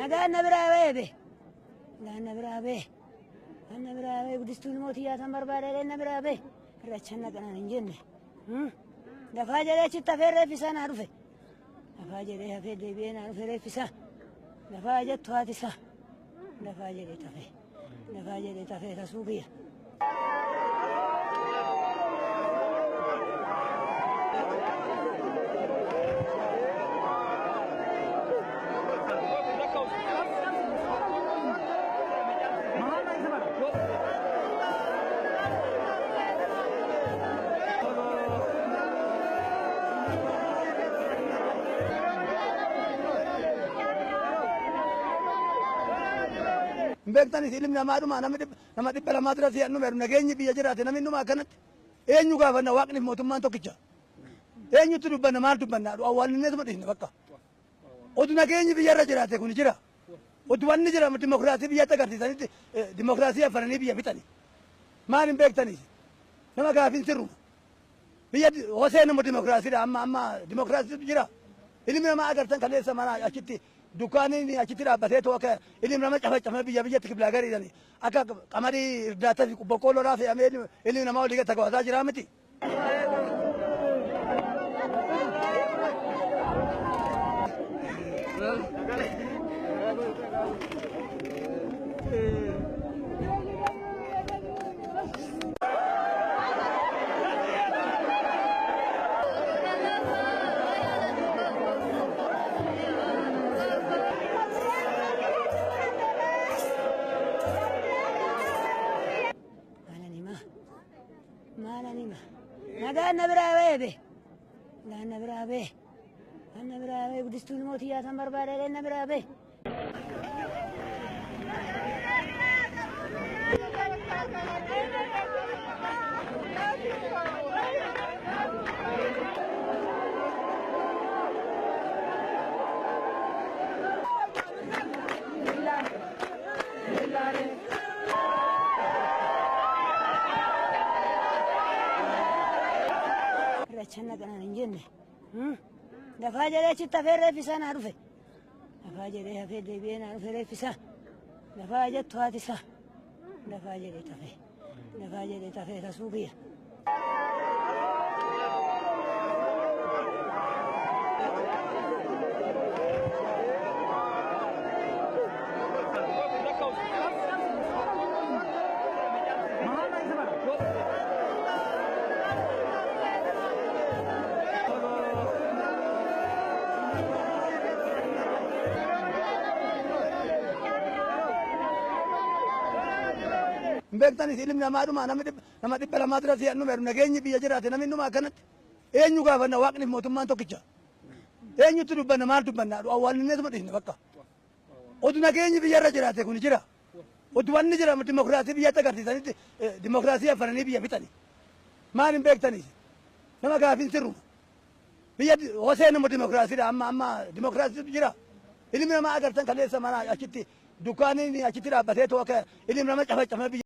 Nagaan na biraa ba'e be. Nagaan na biraa ba'e. Nagaan na biraa ba'e guddistuun mootii tan barbaada na biraa ba'e. Irrachan naqanaan hin jenne. Dafaa jedhee achitti hafee reeffisaa naa dhufe. Dafaa jedhee hafee deebi'ee naa dhufe reeffisaa. Dafaa jettu haati isaa. Dafaa jedhee tafee. Dafaa jedhee tafee tasuu kiyya. Beektanis ilmi namaa dhuma nama 200 dura si'annu meeru nageenyi biyya jiraate namni dhuma akkanatti eenyu gaafanna waaqniif mootummaan tokkicha eenyutti dubbanna maal dubbanna awwaallinneetuma dhiisne bakka odu nageenyi biyya irra jiraate kun jira odu wanni jira dimokiraasii biyyatti agarsiisanitti dimokiraasii afananii biyya fixani maal hin beektanis nama gaafiin sirruma biyya hoseen immoo dimokiraasiidha amma amma dimokiraasiitu jira ilmi namaa agartan kaleessa mana achitti dukkaaniin achitti dhaabbatee too akka ilmi nama cafacafame biyya biyyatti kiblaa gariidhani akka qamadii irdaataa fi boqqoolloodhaa fe'amee ilmi namaa olii gad tagawaataa jiraa miti. Maalan himaa? Maalan himaa? Nagaan na biraa ba'e be. Nagaan na biraa ba'e. Nagaan na biraa ba'e guddistuun mootii tan barbaada na biraa ba'e. Irrachan naqanaan hin jenne. Dafaa jedhee achitti hafee reeffisaa naa dhufe. Dafaa jedhee hafee deebi'ee naa dhufe reeffisaa. Dafaa jettu haati isaa. Dafaa jedhee tafee. Dafaa jedhee tafee tasuu kiyya. Beektanis ilmi namaa dhuma nama 200 dura si'annu meeru nageenyi biyya jiraate namni dhuma akkanatti eenyu gaafanna waaqniif mootummaan tokkicha eenyutti dubbanna maal dubbanna awwaallinneetuma dhiisne bakka odu nageenyi biyya irra jiraate kun jira odu wanni jira dimokiraasii biyyatti agarsiisanitti dimokiraasii afananii biyya fixani maal hin beektanis nama gaafiin sirruma biyya hoseen immoo dimokiraasiidha amma amma dimokiraasiitu jira ilmi namaa agartan kaleessa mana achitti dukkaaniin achitti dhaabbatee too akka ilmi nama cafacafame biyya.